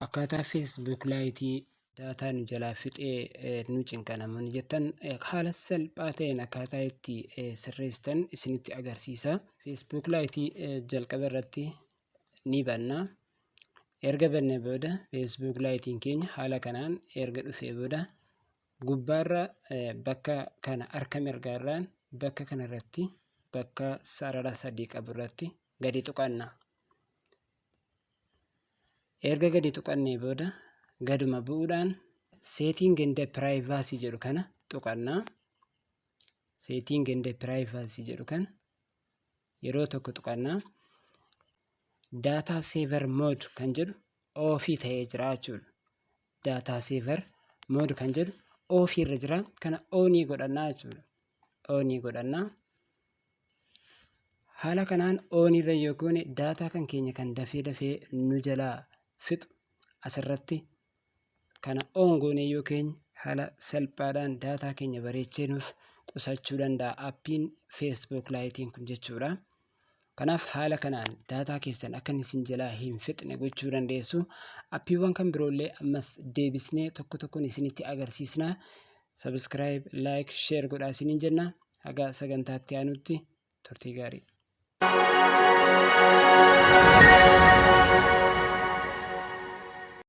Akkaataa Facebook Lite daataa nu jalaa fixee nu cinqa namoonni jettan haala salphaa ta'een akkaataa itti sirreessitan isinitti agarsiisa. Facebook Lite jalqaba irratti ni banna. Erga banne booda Facebook Lite'n keenya haala kanaan erga dhufee booda gubbaarra bakka kana harka mirgaarraan bakka kanarratti bakka sarara sadii qabu irratti gadi tuqanna. Erga gadi tuqannee booda gaduma bu'uudhaan Setting and Privacy jedhu kana tuqanna. Setting and Privacy jedhu kana yeroo tokko tuqanna. Data Saver Mode kan jedhu oofii ta'ee jira jechuudha. Data Saver Mode kan jedhu oofii irra jira. Kana oonii godhannaa jechuudha. Oonii godhannaa. Haala kanaan on irra yoo goone daataa kan keenya kan dafee dafee nu jalaa fixu asirratti kana on goone yoo keenye haala salphaadhaan daataa keenya bareechee nuuf qusachuu danda'a appiin Facebook Lite'n kun jechuudha. Kanaaf haala kanaan daataa keessan akka inni isin jalaa hin fixne gochuu dandeessu. Appiiwwan kan biroollee ammas deebisnee tokko tokkoon isinitti agarsiisna. Subscribe, like, share godhaa isiniin jenna. Haga sagantaa itti aanutti turtii gaarii.